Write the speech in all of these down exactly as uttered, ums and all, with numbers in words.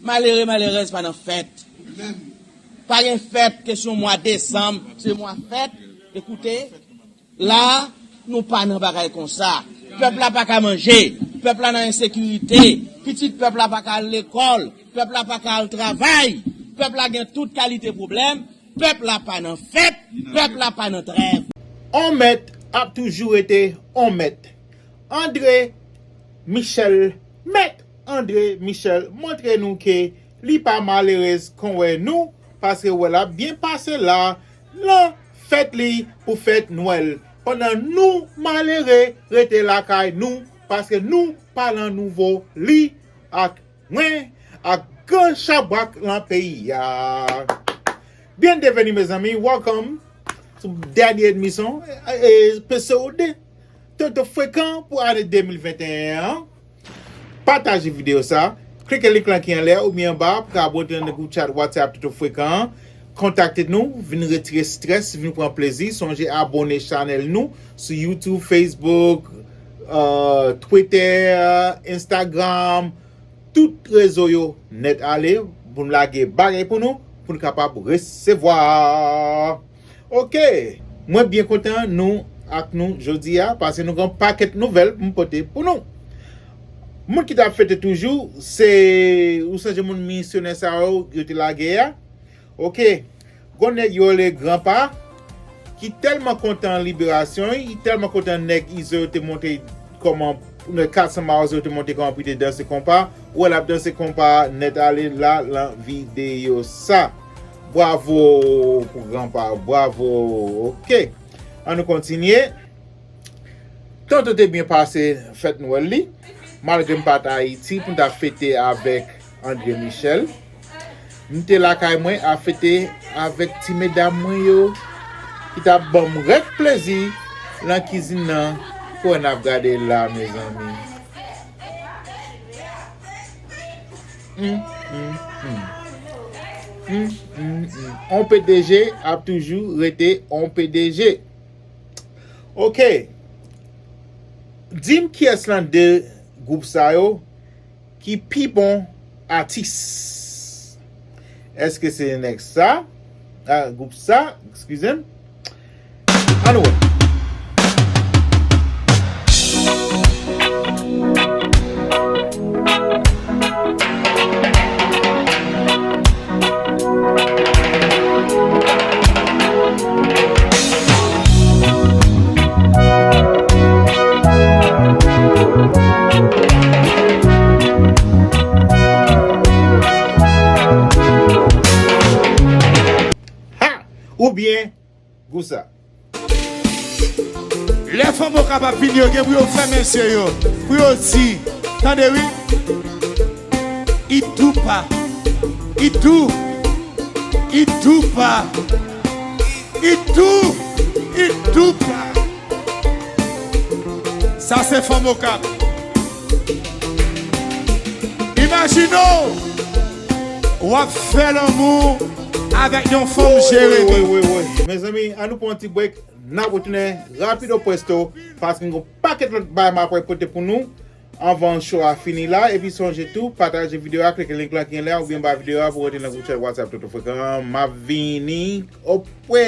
Malere, malerèz pa nan fèt. Pa gen fèt, kesyon mwa desanm, se mwa fèt. Ekoute, la, nou pa nan bagay konsa. Pèp la pa ka manje, pèp la nan ensekirite, pitit pèp la pa ka al lekòl, pèp la pa ka al travay, pèp la gen tout kalite pwoblèm, pèp la pa nan fèt, pèp la pa nan trèv. On mèt ap toujou rete on mèt. André Michel, Mèt André Michel montre nou ke li pa malerèz kon wè nou, paske wè l ap byen pase la nan fèt li pou fèt Nwèl. Pandan nou malere rete lakay nou, paske nou pa nan nivo li ak mwen, ak gran chabrak lan peyi a. Byenveni, mezanmi, welcome sou dènye edmisyon, e, epizòd Toto Frekan pou ane de mil venteyen an. Pataje videyo sa, klike link lan ki anlè oubyen anba pou ka abòne nan gwoup chat WhatsApp Toto Frekan an. Kontakte nou, vin retire strès, vin pran plezi. Sonje abòne chanèl nou sou YouTube, Facebook, euh, Twitter, Instagram, tout rezo yo nèt ale pou n lage bagay pou nou, pou n kapab resevwa. Oke, mwen byen kontan nou ak nou jodi a, paske nou gen yon pakèt nouvèl pou m pote pou nou. Moun ki t ap fete toujou, se, ou sonje moun misyonè sa yo, yo te lage a? Oke, gon nèg yo rele Granpa, ki tèlman kontan liberasyon, li tèlman kontan nèg Izo yo te montre kòman, nèg kat san Mawozo yo te montre kòman pou li te danse konpa, ou wè l ap danse konpa nèt ale la lan videyo sa. Bravo pou Granpa, bravo. Oke. An nou kontinye. Tonton te byen pase fèt Nwèl li, malgre m pa t Ayiti pou m ta fete avèk André Michel. M te lakay mwen ap fete avèk ti medam mwen yo ki t ap ban m rèk plezi lan kizin nan, pou n ap gade la, mezanmi. Hum, hum, hum. Hum, hum, hum. On P D G ap toujou rete on P D G. Oke. Di m kiyès lan de gwoup sa yo ki pi bon atis? Èske se nèg sa? A, gwoup sa, eskize m. Ann wè. Ha! Oubyen, Gousa. Lè fanm Okap ap vini, yo gen pou yo fèmen zye yo, pou yo di, tande wi, Idupa, Idu, Idupa, Idu, Idupa. Sa se fanm Okap. Imajine w, w ap fè lanmou avèk yon fanm Jeremi. Wi, wi, wi. Mezanmi, ann nou pran yon ti break. N ap retounen rapido presto, paske m gen yon pakèt lòt bagay m ap pote pou nou anvan show a fini la. Epi sonje tou, pataje videyo a, klike link lan ki anlè a oubyen anba videyo a pou w rantre nan gwoup chat WhatsApp Toto Frekan an. M ap vini. Opwe!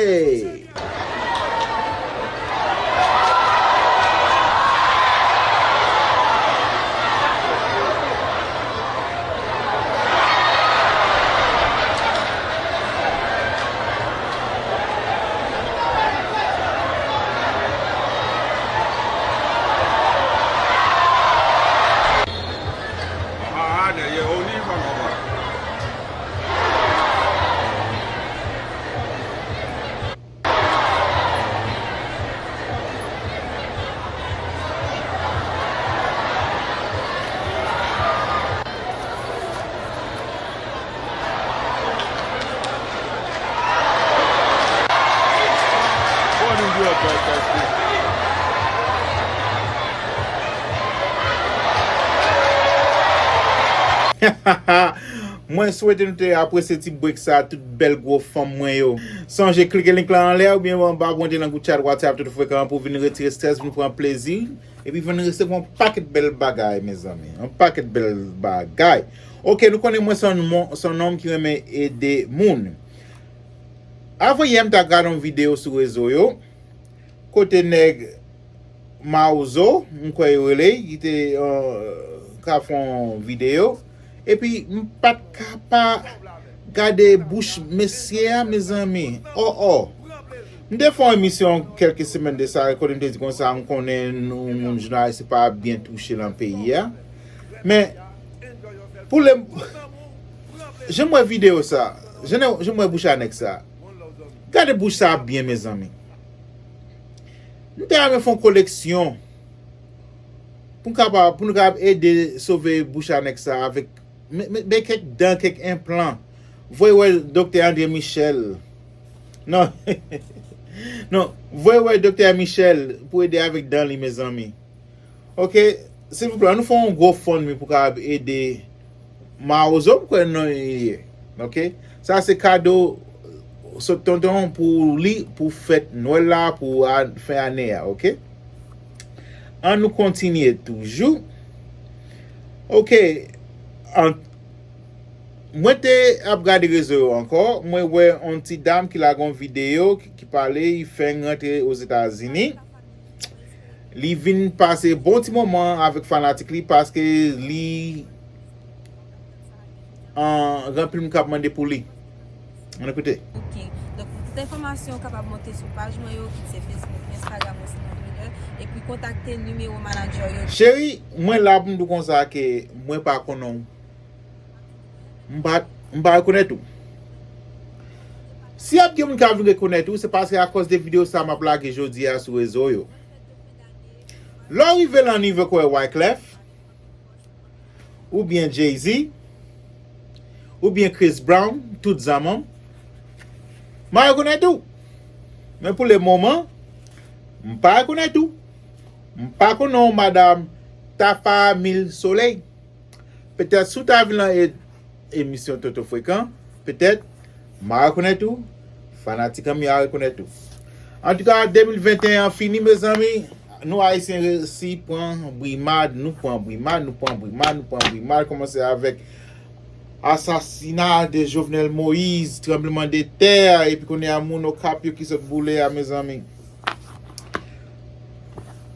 Mwen swete nou te apresye ti break sa, tout bèl gwo fanm mwen yo. Sonje klike link lan anlè oubyen anba pou w rantre nan gwoup chat WhatsApp Toto Frekan pou vin retire strès, vin pran plezi. Epi vin resevwa yon pakèt bèl bagay, mezanmi. Yon pakèt bèl bagay. Ok, nou konnen mwen se yon mon- se yon nonm ki renmen ede moun. Avan yè, m ta gade yon videyo sou rezo yo, kote nèg Mawozo, m kwè yo rele, ki te euh, ka fè yon videyo. Epi m pa t ka pa gade bouch mesye a, mezanmi. Oh, oh. M te fè yon emisyon kèlke semèn de sa, kote m te di konsa, m konnen nou, moun jounalis pa byen touche nan peyi a. Men, pou le, jan m wè videyo sa, jan m wè bouch a nèg sa. Gade bouch sa byen, mezanmi. M te renmen fè yon koleksyon pou n kapab, pou nou kapab ede sove bouch a nèg sa avèk men, men, men kèk dan, kèk enplan. Voye wè Doktè André Michel. Non. Non, voye wè Doktè Michel pou ede avèk dan li, mezanmi. Ok, silvouplè, ann nou fè yon GoFundMe pou kapab ede Mawozo, m kwè non li ye. Ok, sa se kado sot tonton pou li, pou fèt Nwèl la, pou a- fen ane a, ok? Ann nou kontinye toujou. Ok, an- mwen te ap gade rezo yo ankò, mwen wè yon ti dam ki lage yon videyo ki, ki pale, li fèk rantre Ozetazini. Li vin pase bon ti moman avèk fanatik li paske li an gen anpil moun k ap mande pou li. Ann ekoute. Ok. Donk, pou tout enfòmasyon, ou kapab monte sou paj mwen yo, kit se Facebook, Instagram, osinon Twitter, epi kontakte nimewo manager yo. Cheri, mwen la pou m di w konsa ke mwen pa konnen w. M pa, m pa rekonèt ou. Si y ap gen moun k ap vin rekonèt ou, se paske akòz de videyo sa m ap lage jodi a sou rezo yo. Lè w rive nan nivo kwè Wyclef, oubyen Jay-Z, oubyen Chris Brown, tout zanmanm, m a rekonèt ou. Men pou le moman, m pa rekonèt ou. M pa konnen w, madanm Tafa Mil Solèy. Petèt si w ta vin nan e- emisyon Toto Frekan, petèt m a rekonèt ou, fanatik an m yo a rekonèt ou. Antouka, de mil venteyen an fini, mezanmi. Nou Ayisyen resi pran brimad, nou pran brimad, nou pran brimad, nou pran brimad. Kòmanse avèk asasina de Jovenel Moïse, tranblemanntè, epi kounye a moun Okap yo ki sot boule a, mezanmi.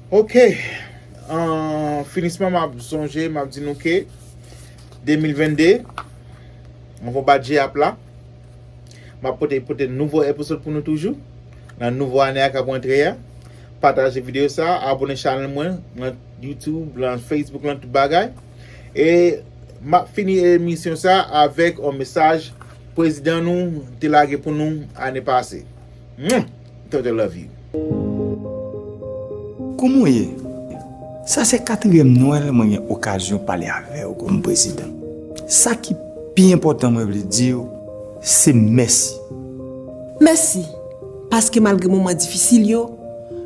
Ok. An finisman, m ap sonje, m ap di nou ke de mil vennde, anvan badje ap la, m ap pote, pote nouvo episode pou nou toujou. Nan nouvo ane a k ap rantre a. Pataje videyo sa, abone chanèl mwen, nan YouTube, nan Facebook, nan tout bagay. E m ap fini emisyon sa avèk yon mesaj prezidan nou te lage pou nou ane pase. Mwah! Toto love you. Kòman w ye? Sa se katriyèm Nwèl mwen gen okazyon pale avè w kòm prezidan. Sa ki pi enpòtan mwen vle di w, se mèsi. Mèsi, paske malgre moman difisil yo,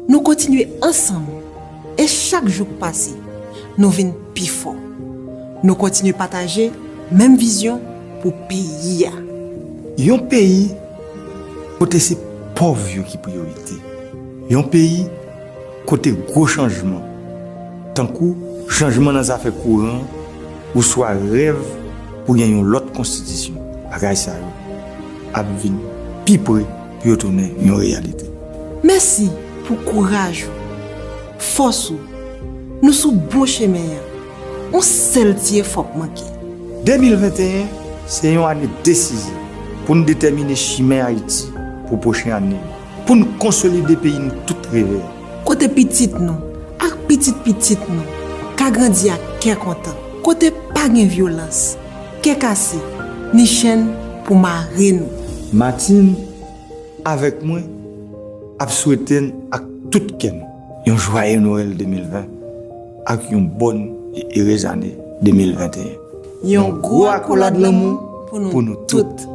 nou kontinye ansanm. E chak jou k pase, nou vin pi fò. Nou kontinye pataje menm vizyon pou peyi a. Yon peyi kote se pòv yo ki priyorite. Yon peyi kote gwo chanjman, tankou chanjman nan zafè kouran, oswa rèv pou gen yon lòt konstitisyon. Bagay sa yo ap vin pi pre pou yo tounen yon reyalite. Mèsi pou kouraj ou, fòs ou. Nou sou bon chemen an. Yon sèl ti efò k manke. De mil venteyen se yon ane desizyon pou n detèmine chimen Ayiti pou pwochen ane yo, pou n konsolide peyi n tout revè. Kote pitit nou ak pitit pitit nou ka grandi ak kè kontan. Kote pa gen vyolans, kè kase, ni chenn pou mare nou. Martine, avèk mwen, ap swete n ak tout kè n yon jwaye Nwèl de mil ven ak yon bòn e erez ane de mil venteyen. Yon gwo akolad lanmou pou nou tout.